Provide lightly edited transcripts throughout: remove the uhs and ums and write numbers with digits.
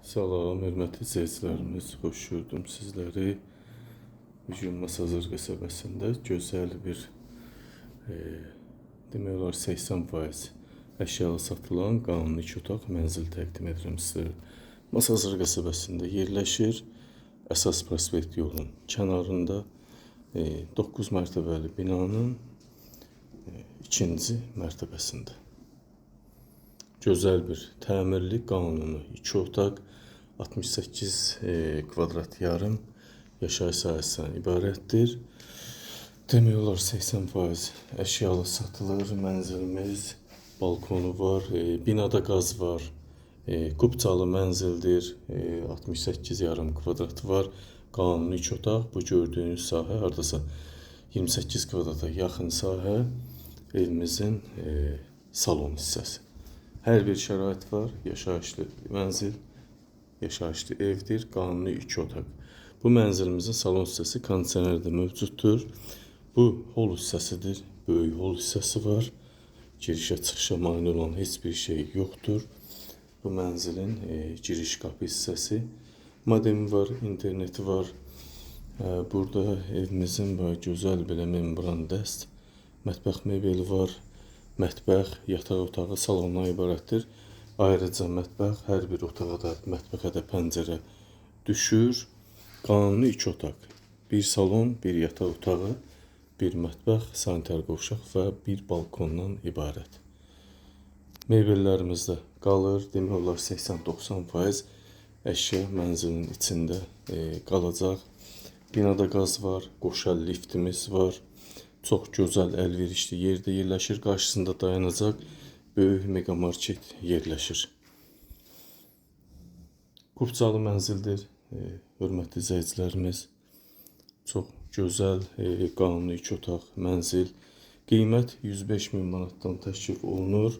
Salam, hörmətli izləyicilərimiz, xoş gördüm sizləri. Bu gün Masazır qəsəbəsində gözəl bir, demək olar 80% əşyalı satılan qanuni iki otaq mənzil təqdim edirəm sizlərə. Masazır qəsəbəsində yerləşir. Əsas prospekt yolunun kənarında 9 mərtəbəli binanın ikinci mərtəbəsində. Gözəl bir təmirli, qanuni iki otaq, 68 kvadrat yarım yaşayış sahəsindən ibarətdir. Demək olar 80% əşyalı satılır mənzilimiz. Balkonu var, binada qaz var, kupçalı mənzildir, 68 yarım kvadratı var. Qanuni iki otaq. Bu gördüyünüz sahə hardasa 28 kvadrata yaxın sahə evimizin salon hissəsi. Hər bir şərait var, yaşayışlı mənzil, yaşayışlı evdir, qanuni iki otaq. Bu mənzilimizin salon hissəsi kondisioner də mövcuddur. Bu hol hissəsidir, böyük hol hissəsi var. Girişə çıxışa mane olan heç bir şey yoxdur. Bu mənzilin giriş qapı hissəsi. Modemi var, interneti var. Burada evimizin bu gözəl belə membran dəst mətbəx mebeli var. Mətbəx, yataq otağı salondan ibarətdir. Ayrıca mətbəx, hər bir otağa da, mətbəxə də pəncərə düşür. Qanuni iki otaq. Bir salon, bir yataq otağı, bir mətbəx, sanitar qovşaq və bir balkondan ibarət. Mebellərimiz də qalır. Demək olar 80-90% əşya mənzilin içində qalacaq. Binada qaz var, qoşa liftimiz var. Çox gözəl, əlverişli yerdə yerləşir. Qarşısında dayanacaq böyük megamarket yerləşir. Kupçalı mənzildir, hörmətli izləyicilərimiz. Çox gözəl, qanuni iki otaq mənzil. Qiymət 105 min manatdan təklif olunur.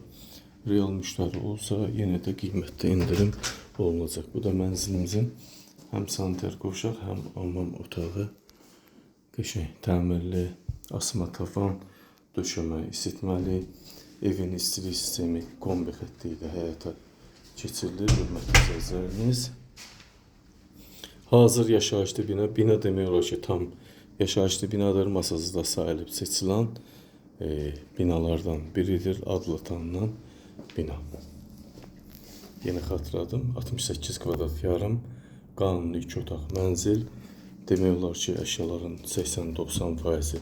Real müştəri olsa yenə də qiymətdə endirim olunacaq. Bu da mənzilimizin həm sanitar qovşaq, həm hamam otağı. Qəşəng təmirli, asma tavan, döşəmə isitməli, evin istilik sistemi kombi xətti ilə həyata keçirilir, hörmətli izləyicilərimiz. Hazır yaşayışlı bina, bina demək olar ki, tam yaşayışlı binadır. Masazırda sayılıb seçilən binalardan biridir, adla tanınan bina. Yenə xatırladım, 68 kvadrat yarım qanuni iki otaq mənzil. Demək olar ki, əşyaların 80-90%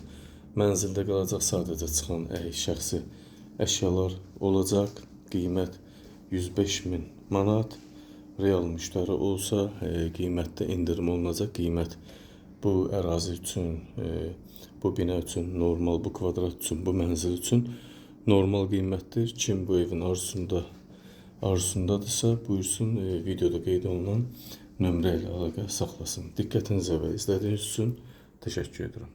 mənzildə qalacaq, sadəcə çıxan şəxsi əşyalar olacaq. Qiymət 105 min manat. Real müştəri olsa qiymətdə endirim olunacaq. Qiymət bu ərazi üçün, bu bina üçün normal, bu kvadrat üçün, bu mənzil üçün normal qiymətdir. Kim bu evin arzusundadırsa, buyursun videoda qeyd olunan nömrə ilə əlaqə saxlasın. Diqqətinizə və izlədiyiniz üçün təşəkkür edirəm.